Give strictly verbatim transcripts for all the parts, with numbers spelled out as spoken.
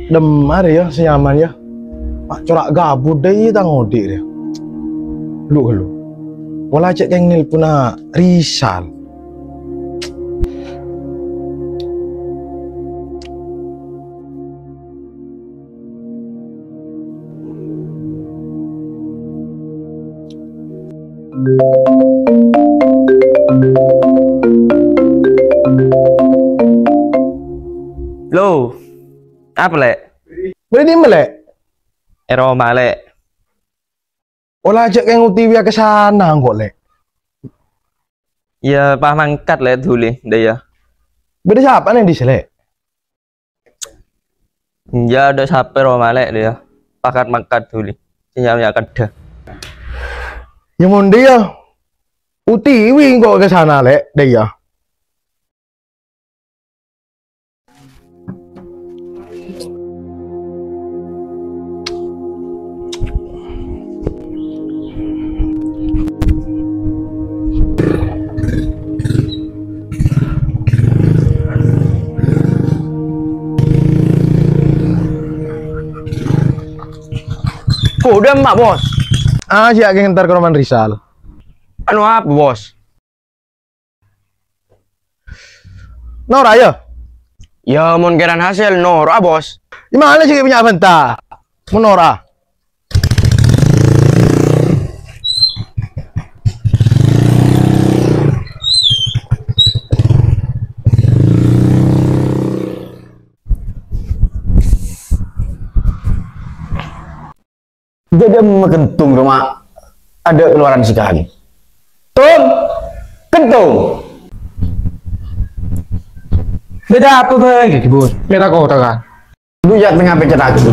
Dhemma rèya sè nyaman, yâ. Ma' cora' gabut dâ' iyâ tang odi' rèya. Lu, lu. Pola cè' kèng nelponna Rizal. Lo, apa, Lè'? Bâdâ è dimma, Lè'? È roma, Lè'. Ola jhâ' kèng O T W ka sana engko', Lè'. Iyâ, pas mangkat, Lè', dhuli, dâ' iyâ. Bâdâ sapa neng dissa, Lè'? Iyâ, dâ' sapa è roma, Lè', dâ' iyâ. Pakat mangkat dhuli. Sinyalnya kedhâ. Yâ, mon dâ' iyâ. O T W engko' ka sana, Lè', dâ' iyâ. Kodam, Pak Bos. Ah, siya' kèng entar ka romana Rizal. Anu apa, Bos? Noro', yâ? Yâ, mon kèran hasil, noro', Bos. Gimana sih punya banta? Mon noro'. Jadi, ma' kentung, Roma. Ada keluaran sekali. Tung! Kentung! Bâdâ apa bhâi, Bun? Mèra kota, kan? Lu ya tengah pecet aku.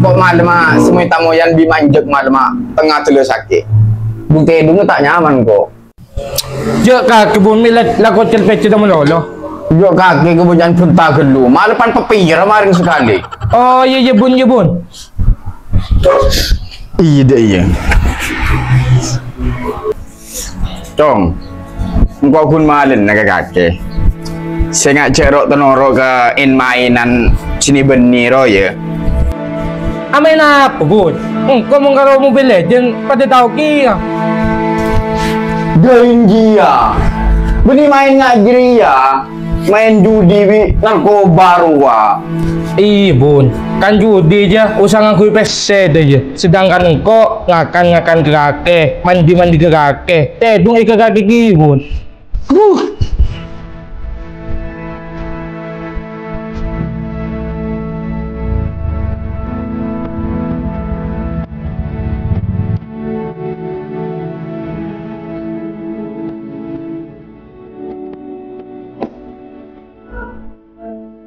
Kok malemma semoi tamoyan bi manjek malemma tengah telesake. Bun tèdungnga ta' nyaman, kok. Jhâ' kakè, Bun, mè' la kocèl pècè ta' malolo. Jhâ' kakè kebânnya'an bhunta ghâllu. Malepan pepiyèr marèng sakalè. Oh, iyâ, iyâ, Bun, iyâ, Bun. Iyâ, dâ', iyâ. Cong, engko' ghun malèna ka kakè. Sènga' jhâ' ro'-tenoro' ka en-maènan sè nè-bânnè ro, yâ. Amaèn apa, Bun? Engko' mon karo Mobile Legend padâ tao kèya. Dâ' iyâ. Bânnè maèn nga' jârèya. Maèn judi bi' narkoba rowa. Iyâ, Bun. Kan judi jâ usa ngangghuy pèssè dâ' iyâ. Sedangkan engko' ngakan-ngakan ka kakè, mandi-mandi ka kakè. Tèdung è ka kakè kèya, Bun. Huh.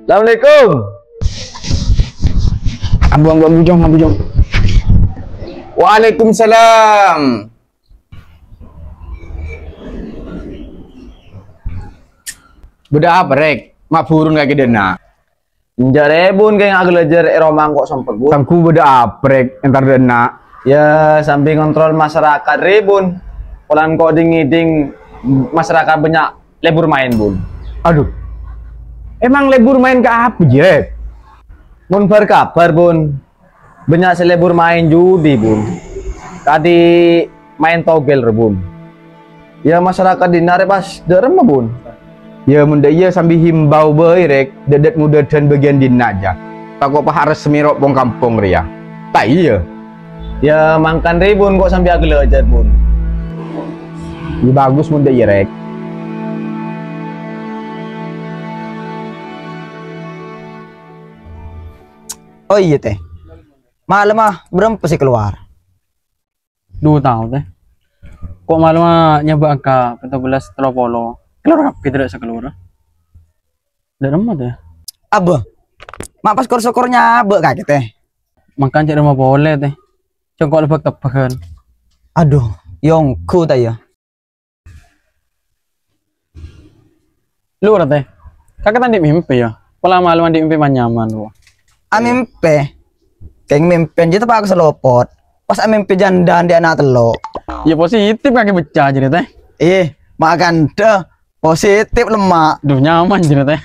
Assalamualaikum. Ambu, ambu, ambu, Jong, ambu, Jong. Waalaikumsalam. Bâdâ apa, Rèk? Ma' burun kakè dâ' enna'? Enjâ' rèbun kèng aghâlâjâr è roma engko' sompek, Bun. Sangghu bâdâ apa, Rèk, entar dâ' enna'? Yâ, sambi ngontrol masyarakat rèbun. Polana engko' dhing-ngèdhing masyarakat bânnya' lebur maèn, Bun. Adhu. Emang lebur maèn ka apa, jiyâ, Rèk? Mon bâr-kabhâr, Bun. Bânnya' sè lebur maèn judi, Bun. Kadhi maèn togel, rè, Bun. Yâ, masyarakat dhinna' rè pas dâ' remma, Bun. Yâ, mon dâ' iyâ sambi himbau bhâi, Rèk, dâ'-dâ' ngodâdhân bâgiyân dhinna' jâ. Tako' pas aresmi ro' pong-kampong rèya. Ta' iyâ? Yâ, mangkana rè, Bun, ko' sambi aghâlâjâr, Bun. Yâ, bagus mon dâ' iyâ, Rèk. Oh iyâ, Tè. Malemma bârâmpa sè kalowar? Dhu tao, Tè. Ko' malemma nyabâ' angka pètto bellâs tello polo. Kalowar kabbhi, tadâ' sè kalowar. Dâ' remma, Tè? Abbâ. Ma' pas kor-sokor nyabâ' kakè, Tè. Mangkana cè' remma polè, Tè. Congko' lèbâk tebbhâghân. Adhu, yâ ongghu ta' iyâ? Lu, Rate. Kakè ta' andi' mimpi, yâ? Pola malemma andi' mimpi man-nyaman, lu. Amimpi? Kèng mimpi jiyâ teppa' ka salopot. Pas amimpi jhândhâ andi' ana' tello'. Yâ, positif kakè becca jârèya, Tè. Iyâ, ma' kantha. Positif lemma'. Dhu, nyaman jârèya, Tè.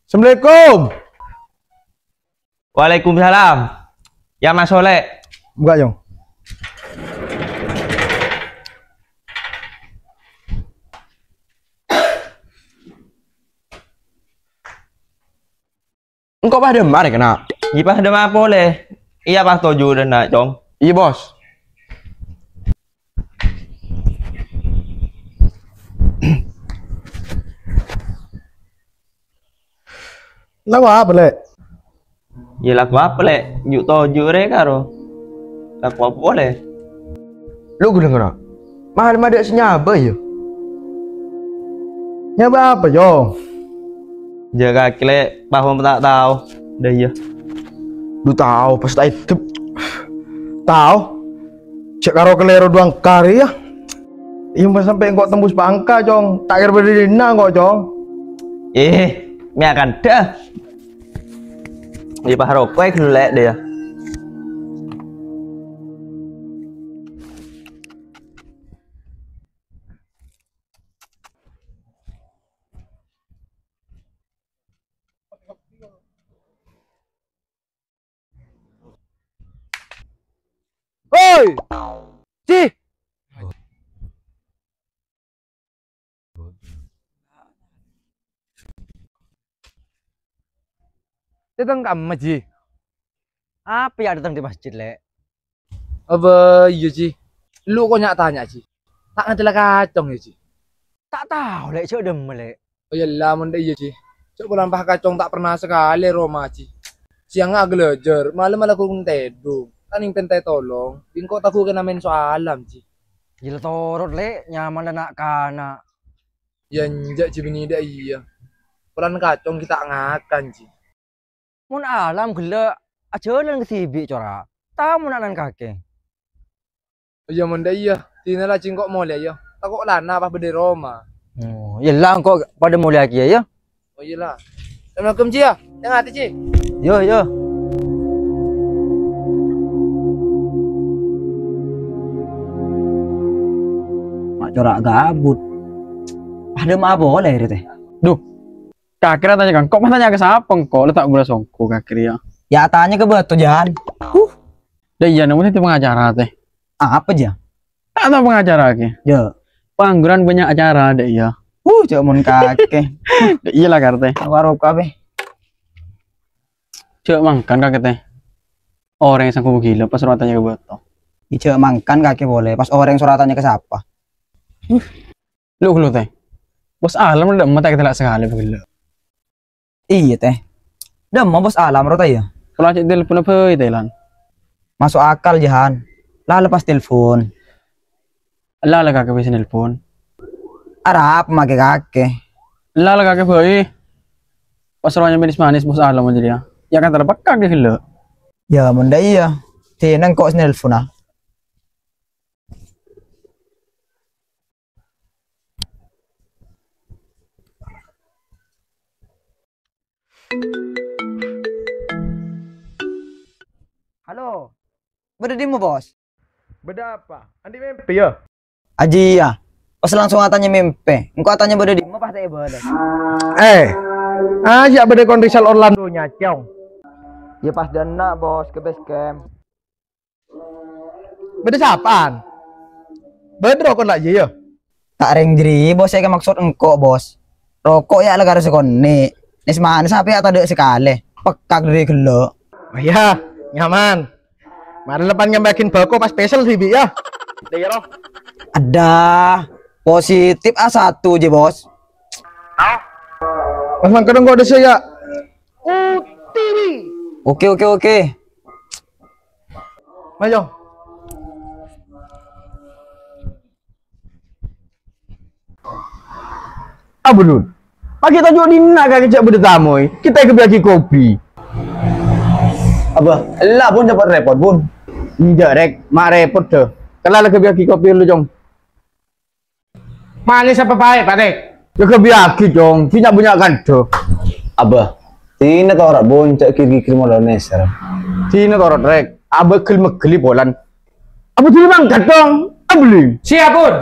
Assalamualaikum. Waalaikumsalam. Ya, Mas Soleh. Buka, Yong. Engko' pas dâ' emma rè kèna? Iyâ, pas dâ' emma polè. Iyâ, pas toju' dâ' enna', Cong. Iyâ, Bos. Lagu apa, Lè'? Iyâ, lagu apa, Lè'? Ju' toju' rè karo lagu apa polè? Lu ghulâ ngara. Mahal madâ' sè nyabâ, yâ? Nyabâ apa, Cong? Jâ' kakè, Lè', paham ta' tao. Dâ' iyâ. Lu tao, pas ta' edep. Tao. Jâ' karo kalèro duwâ' kari, yâ. Iyâ, pas sampè' engko' tembus pangka, Cong. Ta' kèra bâdâ dinna' engko', Cong. Eh, mè' akanta. Iyâ, pas roko' è ghellâ' dâ' iyâ. Oi! Ji! Dâteng kamma, Ji? Apa yâ dâteng dâri masjid, Lè'? Apa iyâ, Ji? Lu kok nya'-tanya', Ji? Ta' ngatèla kacong, yâ, Ji? Ta' tao, Lè', jâ' dâ' emma, Lè'. Oh, iyâ la, mon dâ' iyâ, Ji. Jâ' polana pas kacong ta' perna sakalè roma, Ji. Sèyangnga aghâlâjâr, malemma la ghun tèdung. Kan nèng pènta ètolong, bi' engko' taghâ kèna maèn so alam, Ji. Iyâ la torot, Lè', nyamana na'-kana'. Iyâ enjâ', Ji, bânnè dâ' iyâ. Polana kacong ghi' ta' ngakan, Ji. Mon alam ghellâ', ajhâlân ka dhibi', cora'. Tao mon na'-kana' kakè. Iyâ, mon dâ' iyâ. Dinah la jhi' engko' molè, yâ. Tako' lana pas bâdâ è roma. Oh, iyâ la, engko' padâ molèa kèya, yâ. Oh, iyâ la. Assalamualaikum, Ji, yâ. Tè-ngatè, Ji. Yo, yo. Ma' cora' gabut. Padâ ma' polè rè, tè. Duh. Kakè ra tanya ka engko', ma' tanya ka sapa engko'? La ta' bârâs ongghu kakè rèya. Yâ, atanya ka bâto, Jan. Huh. Dâ' iyâ, nèng sè pengacara, tè. Apa, Jan? Ta' tao pengacara, kakè. Yâ. Pangguran bânnya' acara, dâ' iyâ. Huh, jâ' mon kakè. Dâ' iyâ la, kar, tè. Warok apa? Jâ' mangkèn, kakè, tè. Orèng sè ghun ghilâ pas ro atanya ka bâto. Iyâ, jâ' mangkèn, kakè, polè. Pas orèng so atanya ka sapa? Huh. Lu, lu, tè. Bos Alam dâ' emma ta' èkatella' sakalè, bâgellâ'. Iyâ, tè. Dâ' emma Bos Alam ro, tè, yâ? Pola cè' telponna bhâi, tè, Lan. Maso' akal, Jan. La lepas telpon. La, la, kakè bisa nelpon. Arapa makè kakè? La, la, kakè bhâi. Pas rowa nyampe manis-manis, Bos Alam jârèya. Yâ kan terpakka ghellâ'. Yâ, mon dâ' iyâ. Dinah engko' sè nelpon, ah. Halo. Bâdâ dimma, Bos? Bâdâ apa? Andi' mèmpè, yâ? Ajiyâ. Pas langsung atanya mèmpè. Engko' atanya bâdâ dimma, pas ta' èbâlâs. Eh. Ah, yâ bâdâ kon Rizal Orlando nyacong. Yâ pas dâ' enna', Bos, ka base camp. Bâdâ sapa'an? Bâdâ roko' la iyâ, yâ? Ta' rèng jârèya, Bos, sè èkamaksod engko', Bos. Roko' yâ la karo sè konè'. Nès-manès apa yâ tadâ' sakalè. Pekka' dâri ghellâ'. Oh iyâ, nyaman. Mara lepan nyampe'aghin bhâko pas pèsel dhibi', yâ. Dâ' iyâ, ro. Adâ, positif A satu jâ, Bos. Pas mangkèn engko' dâ' sè yâ. U T W. Oke, oke, oke. Ayo. Abdul, pagi toju' dinna' ka kèjhâ' bâdâ tamoy, kita èghâbiyâghi kopi. Abah, ella pon cepet repot, pon. Enjâ', Rek, ma' repot, dâ. Kala la ghâbiyâghi kopi lu, Cong. Manis apa pahit, Pak Rek? Yâ, ghâbiyâghi, Cong. Sè nya'-bânnya' kandhâ. Abah, dinah torot, pon, cè' gir-gigir molo nèser. Dinah torot, Rek. Abah gel-megel polan. Abah dulu mangkat, Cong. Abli. Siap, Pon.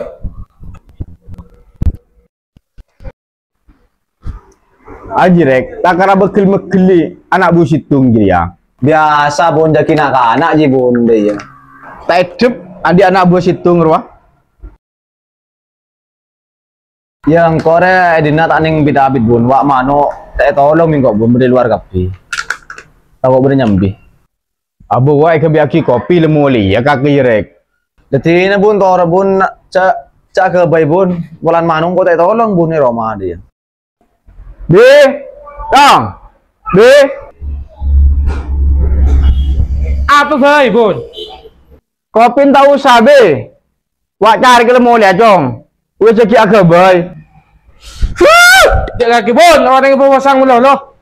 Ajjhi, Rèk, ta' kèra bâgel-mègellè ana' buwâ sèttong jârèya. Biyasa, Bun, jhâ' ghi' na'-kana' jiyâ, Bun, dâ' iyâ. Ta' èddhep andi' ana' buwâ sèttong rowa. Yâ, engko' rè è dinna' ta' nèng bit-abit, Bun. Wa' mano' ta' ètolong bi' engko', Bun, bâdâ è lowar kabbhi. Tako' bâdâ nyambi. Abâ, wa' èghâbâyaghi kopi la molèya kakè, Rèk. Dhâddhina, Bun, toro', Bun, na-, jhâ', jhâ' aghâbây, Bun. Polana mano' engko' ta' ètolong, Bun, è roma dâ' iyâ. Bi, Cong. Bi. Apa bhâi, Bun? Kopi ta' osa, Bi. Wa' carè kèla molèya, Cong. Wis jhâ' ghi' aghâbây. Huh! Jhâ' kakè, Bun. Orèng bâbâsang malolo.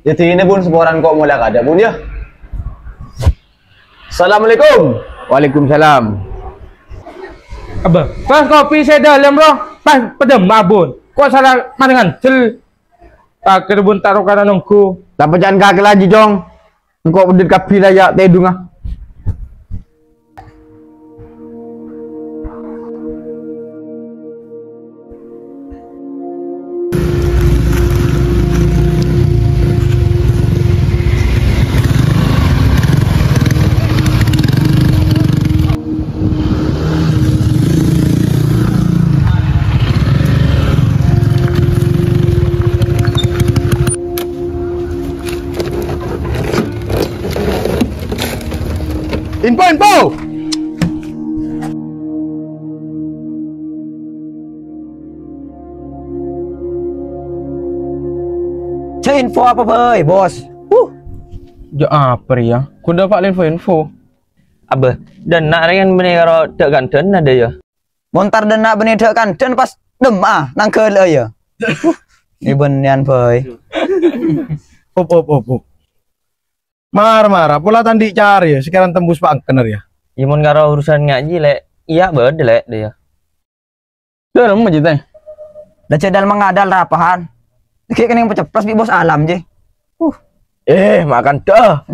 Yâ, dinah, Bun, saporana engko' molèya kaadâ', Bun, yâ. Assalamualaikum. Waalaikumsalam. Abâ, pas kopi sè dâlem, ro, pas pèdâmma, Bun. Kok sala marè ngandel? Kakè, Bun, ta' ro-karo nongghu. La pèca'an kakè la, Jhâjhong. Engko' pèdhit kabbhi la, yâ, tèdungnga. Info, info! Jhâ' info apa bhâi, Bos? Huh. Jhâ' apa rèya? Kodhu apa info-info? Abâ, dâ' enna' rèya bânnè karo dâ' kandhâna dâ' iyâ. Mon tar dâ' enna' bânnè dâ' kandhâna pas dâmma'a nangghâlâ'â, yâ. Nè bânnèyan bhâi. Op, op, op, op. Mara, mara, pola ta' andi' cara, yâ, sakèran tembus pangkèn, yâ. Yâ, mon karo urusan ngajhi, Lè', iyâ bâdâ, Lè', dâ' iyâ. Dâ' remma, Ji, tè? Dâ' jhâ' dâl-mangadâl rapahan. Ghi' kennèng paceplas bi' Bos Alam, Ji. Uh. Eh, makan dâ.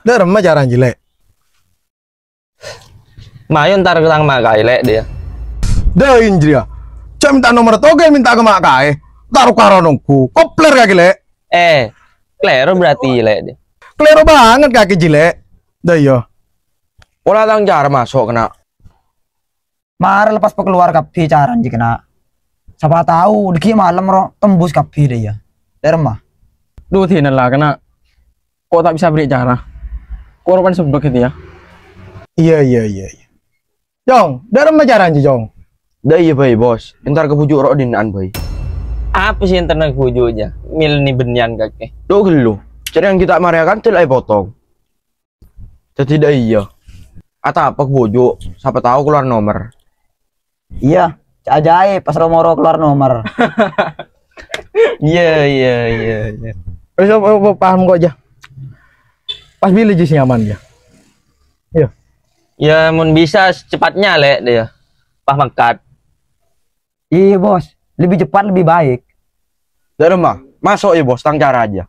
Dâ' remma carana, Ji, Lè'? Mayu entar ka tang ma' kaè, Lè', dâ' iyâ. Dâ' Indriya. Jhâ' mènta nomer togel mènta ka ma' kaè. Ta' ro-karo nongghu. Koplèr kakè, Lè'. Eh, kalèro berarti, Lè', dâ' iyâ. Kalèro bângèt kakè, Ji, Lè'. Dâ' iyâ. Pola tang cara maso' kèna. Mara lepas pakalowar kabbhi carana, Ji, kèna. Sapa tao, dâgghi' malem ro tembus kabbhi dâ' iyâ. Dâ' remma. Dhu, dinah la, kèna. Ko' ta' bisa bâri' cara. Ko' ro kan sebbhâk gitu, yâ. Iyâ, iyâ, iyâ, iyâ. Cong, dâ' remma carana, Ji, Cong? Dâ' iyâ bhâi, Bos. Entar ka bhuju' ro' dina'an bhâi. Apa sè entarna ka bhuju', Ji? Mèlana bânnèyan kakè. Dhu ghâllu. Carana ghi' ta' marèya kan cè' la èpotong. Dhâddhi dâ' iyâ. Atapa ka bhuju', sapa tao kalowar nomer. Iyâ, ca' ajaib pas ro-moro kalowar nomer. Iyâ, iyâ, iyâ, iyâ. Wis, apa, apa, paham ko', Jâ. Pas bilâ, Ji, sè nyaman, Jâ? Iyâ. Iyâ, mon bisa secepatnya, Lè', dâ' iyâ. Pas mangkat. Iyâ, Bos. Lebih cepat, lebih baik. Dâ' remma, maso' yâ, Bos, tang cara jâ.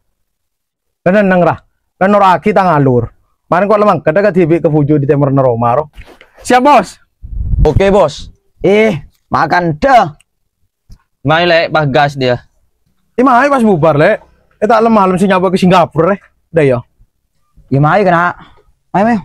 Nenneng, ra. Noro'aghi tang alur. Marèn ko' la mangkat kadhibi' ka bhuju' dâ' tèmorra roma, ro. Siap, Bos. Oke, Bos. Eh, makan dâ. Mayu, Lè', pas gas dâ' iyâ. Eh, mayu pas bubar, Lè'. Eh, ta' lem-malem sè nyabâ' ka Singapura, eh. Dâ' iyâ. Iyâ, mayu, kèna. Mayu, mayu.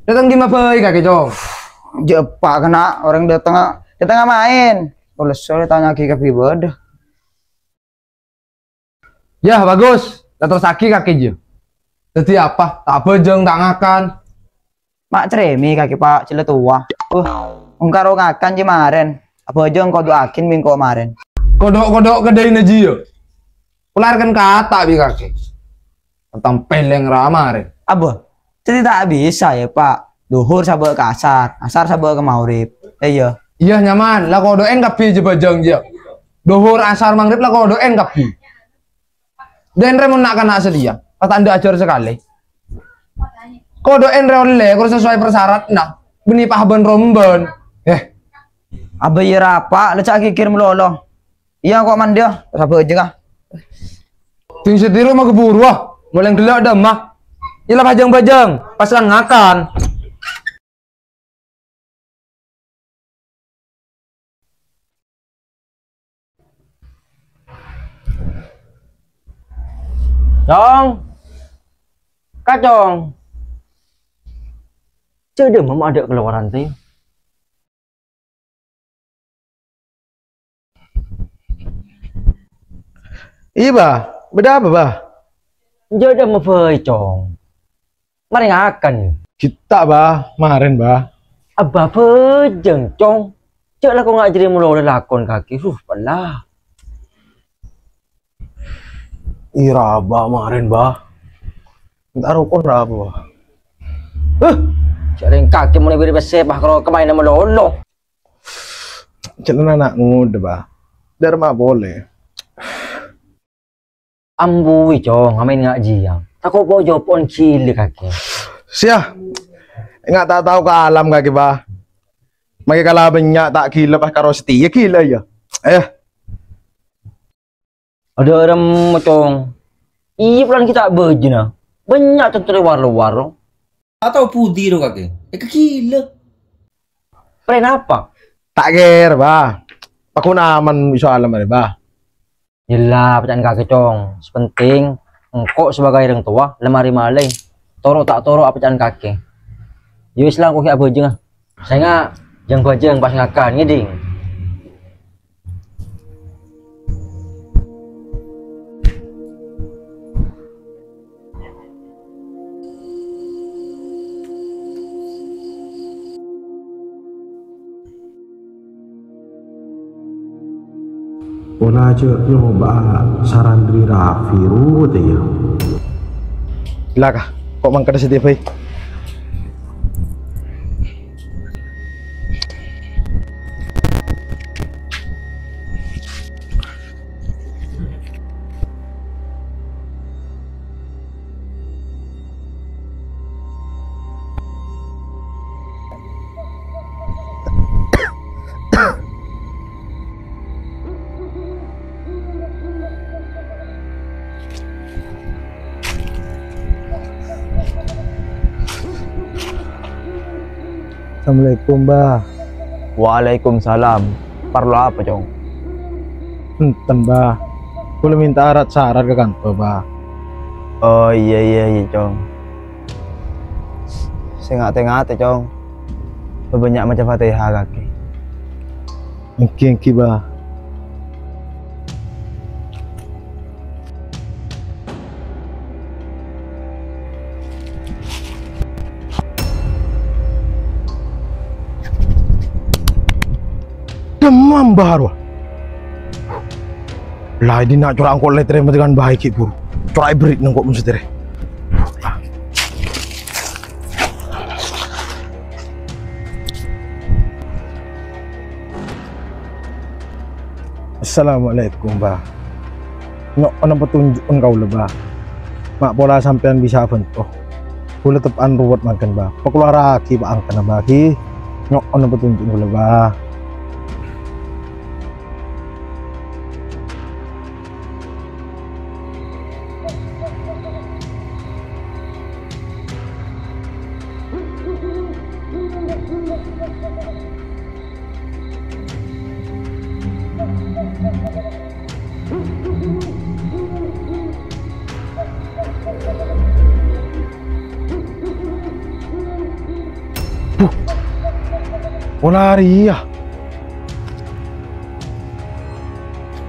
Dâteng dimma bhâi kakè, Cong? Jhâ' eppa' kèna orèng dâtengnga, dâtengnga maèn. Ollè sore tanya'aghi kabbhi bâdâ. Yâ, bagus. La terrossaghi kakè, jiyâ. Dhâddhi apa? Ta' abhâjâng, ta' ngakan. Ma' carèmè kakè, Pa', jiyâ la towa. Uh, engko' ro ngakan jiyâ marèn. Abhâjâng kodhu aghin bi' engko' marèn. Kodhu'-kodhu' ka dâina jiyâ. Pola arèken kata' bi' kakè. Tang pèlèng ra marèn. Abâ, dhâddhi ta' bisa, yâ, Pa'. Dhuhur sabâ' ka asar, asar sabâ' ka maghrib. Iyâ. Iyâ, nyaman. La kodhu'èn kabbhi jiyâ abhâjâng, jiyâ. Dhuhur, asar, maghrib la kodhu'èn kabbhi. Dâ' enrè mon na'-kana' satèya, pas ta' endâ' ajhâr sakalè. Kodhu ènrè ollè, kodhu sesuai persyaratan. Bânnè pahaban romban. Eh, abâ' iyâ rapa, la ca' ghighir malolo. Iyâ, ko' mandhi, ya. Sapa aja, kah? Ting setiru mah keburu, ah. Mulai gella' dâ' emma. Iyâ la bhâjâng-bhâjâng, pas la ngakan. Cong. Kacong. Cè' dâ' emma ma' adâ' kalowaran tè. Iyâ, Bah. Bâdâ apa, Bah? Jhâ' dâ' emma bhâi, Cong. Marè ngakan, yâ? Ghitta', Bah. Marèn, Bah. Abâ' bhâjâng, Cong. Jhâ' lako nga' jârèya malolo lakon kakè. Huh, pella. Iyâ, Bah, marèn, Bah. Minta roko ra, Bah. Huh, jhâ' rèng kakè mon bâri' pèssè, Bah, karo kamaènna malolo. Jhâ' na' ngodâ, Bah. Dâ' emma polè. Ambu, wi, Cong, amaèn nga' jiyâ. Tako' po-jopo'on ghilâ kakè. Siya. Nga' ta' tao ka alam kakè, Bah. Makè kala bânnya' ta' ghilâ pas karo satèya ghilâ, yâ. Eh. Adâ' remma, Cong. Iyâ, polana ghi' ta' bâjâna. Bânnya' conto è war-lowar. Atau budi ro kakè? Èkaghilâ. Prè napa? Ta' kèra, Bah. Pakon aman iso alam arè, Bah. Yella, apaca'an kakè, Cong. Sè pentèng, engko' sebagai orèng towa, la marè malè. Toro' ta' toro' apaca'an kakè. Yâ wis la, engko' ghi' abhâjânga. Sènga', jhâng-bhâjâng pas ngakan, ngèdhing. Pola jhâ' nyoba saran dhâri Raffi, ruwet, yâ. Laka, ko' mangkada sè tèbâi. Assalamualaikum, Bah. Waalaikumsalam. Parlo apa, Cong? Enten, Bah. Kaulâ mènta arat-sarat ka kantor, Bah. Oh, iyâ, iyâ, iyâ, Cong. Sè ngatè-ngatè, Cong. Bânnya' maca Fatihah kakè. Èngghi, èngghi, Bah. Demam, Bah, rowa. La, è dinna' cora' engko' lètrè matèkan bhâi ghi' buru. Cora' èberri' neng ko' mon satèya. Assalamualaikum, Bah. Nyo'ona patonju'an kaulâ, Bah. Ma' pola sampèyan bisa abhânto. Kaulâ teppa'an ruwet mangkèn, Bah. Pakalowaraaghi pa'angkanna, Bah, ghi. Nyo'ona patonju'an kaulâ, Bah. Buh. Pola rèya.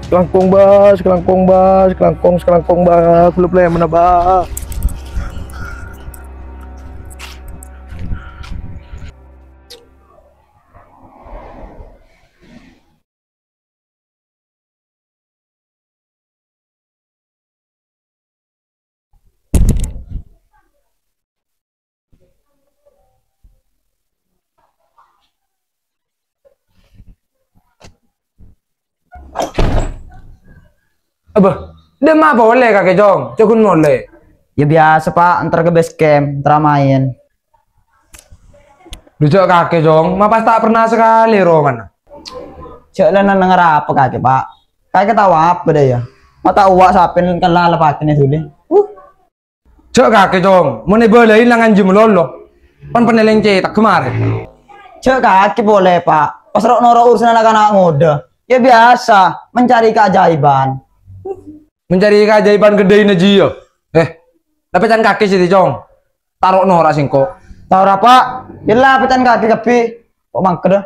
Sakalangkong, Bah, sakalangkong, Bah, sakalangkong, sakalangkong, Bah. Kaulâ polè mènta, Bah. Abâ, dâ' emma polè kakè, Cong? Cè' ghun molè. Yâ biyasa, Pa', entar ka base camp, entar maèn. Lu jhâ' kakè, Cong. Ma' pas ta' pernah sakalè romana. Jhâ' la nang-, nangèng apa kakè, Pa'? Kakè tao apa dâ' iyâ? Ma' ta' owa' sapèn kala lepakènè dhuli. Uh. Jhâ' kakè, Cong. Mon èbâlâi la nganjhi malolo. Pan panèlèng cètak ghâmara. Jhâ' kakè polè, Pa'. Pas ro'-noro' urusanna na'-kana' ngodâ. Iyâ biyasa, mencari keajaiban. Mencari keajaiban ghâddhâina jiyâ. Eh, tapè can kakè sè, Cong. Ta' ro'-noro' sèngko'. Tao ra, Pa'. Ella pècèn kakè kabbhi. Kok mangkèr, dâ?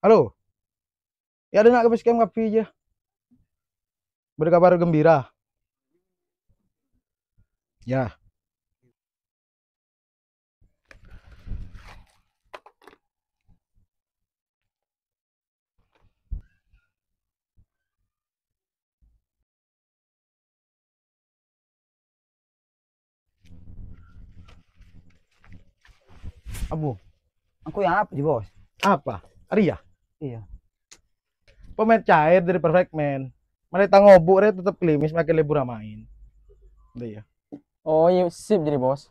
Halo. Iyâ, dâ' na' ka base camp kabbhi, yâ. Bâdâ kabar gembira. Yâ. Abu. Engko' iyâ apa, Ji, Bos? Apa? Arèya? Iyâ. Pemain cair dari Perfect Man. Mare tang obu' rè tetep klimis make libur main. Iyâ. Oh, iyâ, sip jadi, Bos.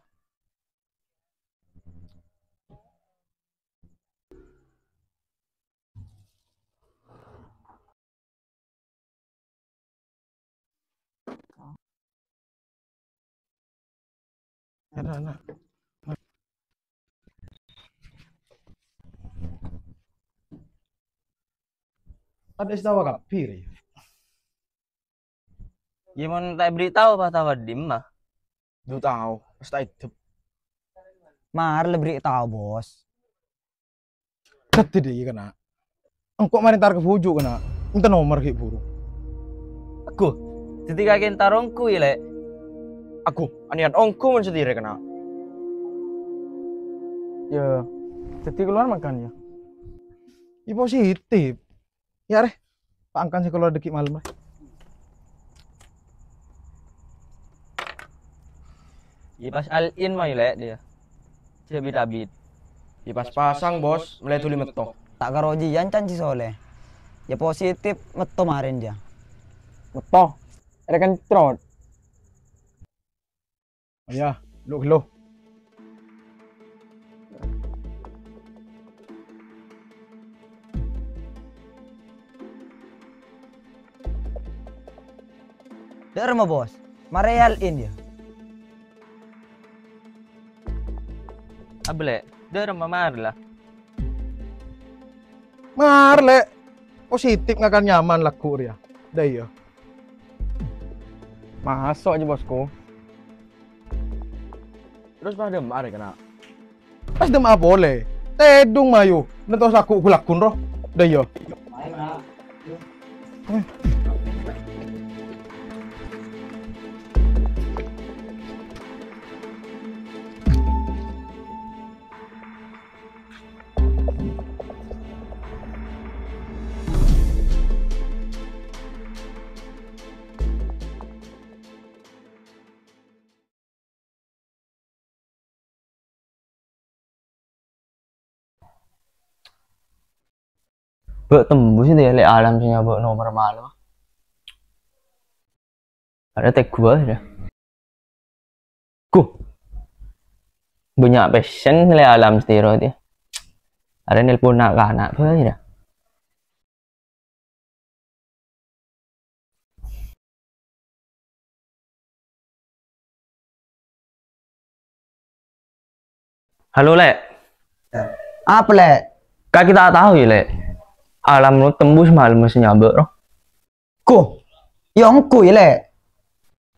Ana'-ana'. Tadâ' sè tao kabbhi, rè. Iyâ, mon ta' èberri' tao, pas tao dimma? Du tao, pas ta' èdep. Mara la berri' tao, Bos. Dhâddhi dâ' iyâ, kana'. Engko' mare entar ka bhuju', kana'. Mènta nomer ghi' buru. Agu, dhâddhi kakè entar ongghu, yâ, Lè'? Agu, aniyan ongghu mon satèya, kana'. Yâ, dhâddhi kalowar mangkana, yâ? Iyâ, positif. Yâ, rè. Pa' angkan sè kalowar dâgghi' malem, rè. Iyâ pas all in mayu, Lè', dâ' iyâ. Jâ' bit-abit. Iyâ pas pasang, Bos. Mèlè dhuli metto. Ta' karo jiyân can Ji Soleh. Iyâ positif metto marèn, jâ. Metto? Arè kencrot. Iyâ, lu-, lu. Dâ'remma, Bos? Mare all in, yâ? Abâ, Lè', dâ'remma mara la. Mara, Lè'. Positif ngakan nyaman lagghu' rèya. Dâ' iyâ. Maso' jâ, Bosku. Terros pas dimma arè, kana'? Pas dimma polè. Tèdung mayu. Nentos lagghu' gu-lagghu, ro. Dâ' iyâ. Bâ' tembus dâ' iyâ, Lè', Alam sè nyabâ' nomer malem. Arè teggu bhâi, yâ. Gu. Bânnya' pèssèn, Lè', Alam satèya, yâ. Arè nelpon na'-kana' bhâi, yâ. Halo, Lè'. Apa, Lè'? Kakè ta' tao, yâ, Lè'? Alam rowa tembus malem sè nyabâ', ro. Ko, iyâ ongghu, yâ, Lè'?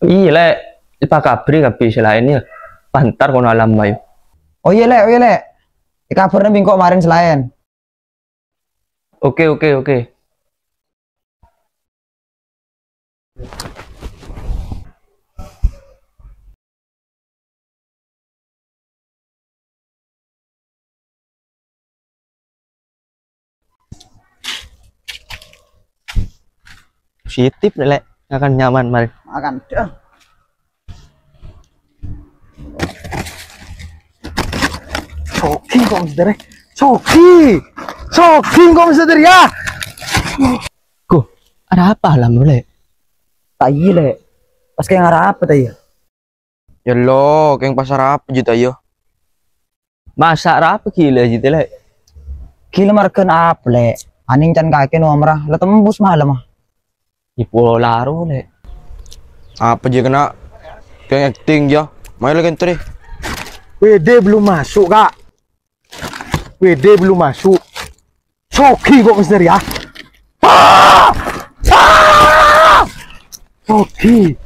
Iyâ, Lè'. Èpakabbhi kabbhi sè laèn, yâ. Pas entar kono Alam mayu. Oh, iyâ, Lè', oh, iyâ, Lè'. Èkabhârâ bi' engko' marèn sè laèn. Oke, oke, oke. Positif, Lè'. Ngakan nyaman, mari. Makan, deh. Sogi kok, Mister, ya? Sogi! Sogi kok, Mister, ya? Gu, arapa, Lam, Lè'? Ta' iyâ, Lè'. Pas kèng arapa, ta' iyâ? Yâ, lo, kèng pas arapa, jiyâ, ta' iyâ? Masa' arapa ghilâ, jiyâ, Lè'? Ghilâ marghâna apa, Lè'? Anèng can kakè nomorra, la tembus malem, ah. Ipo laro, Lè'. Apa jiyâ kèng? Kèng akting, yâ. Mayu la kento, deh. W D belum masuk, Kak. W D belum masuk. Sogi kok, Mister, ya? Ah! Ah! Sogi.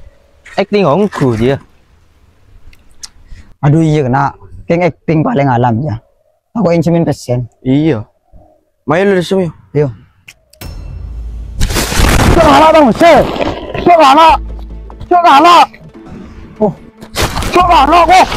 Akting ongghu, jiyâ. Aduh, iyâ, kèng. Kèng akting palèng alam, yâ. Aku yang jamin pesen. Iyâ. Mayu lu, Sum, yâ. Yo. Cok kalah, Bang, se. Cok kalah. Cok kalah. Oh. Cok kalah, kok.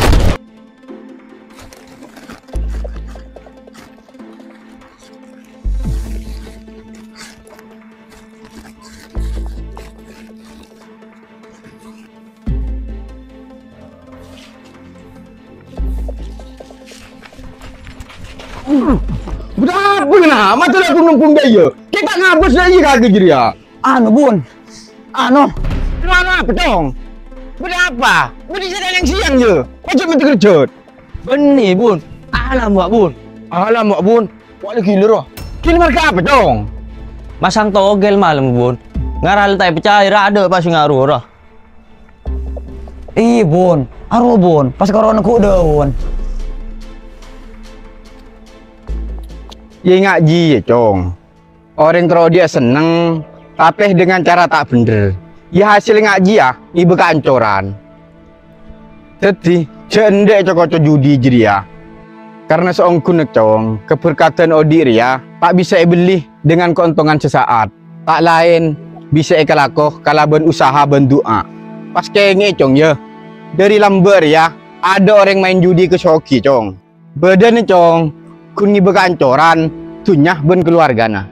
Bâdâ apa, na? Mata la bun-bun dâ' iyâ. Kita ngabâs dâ' iyâ kaghi jârèya. Anu, Bun. Anu. Anu apa, Cong? Bâdâ apa? Bâdâ sè neng siang, yâ? Pojhât mènta kerjhât. Bânnè, Bun. Alam, wa', Bun. Alam, wa', Bun. Wa' la ghilâ, roh. Ghilâ marghâ apa, Cong? Masang togel malem, Bun. Ngara la ta' èpèccaè, ra adâ' pas ngaruh, roh. Iyâ, Bun. Arowa, Bun. Pas karo neggu' dâun. Yâ, ngajhi, yâ, Cong. Orèng terro odi'â senneng, tapè dengan cara ta' bhendher. Yâ, hasil ngajhiyâ ngibâ kaancoran. Dhâddhi, jhâ' endâ' co-koco judi jârèya. Karena saongghuna, Cong, kaberkatan odi' rèya ta' bisa èbelli dengan keuntungan sesaat. Ta' laèn bisa èkalako kalabân usaha bân du'a. Pas kèngè'è, Cong, yâ. Dâri lambâ' rèya, adâ' orèng maèn judi ka Sogi, Cong. Bâdâna, Cong, ghun ngibâ kaancoran dhunnya bân kalowargana.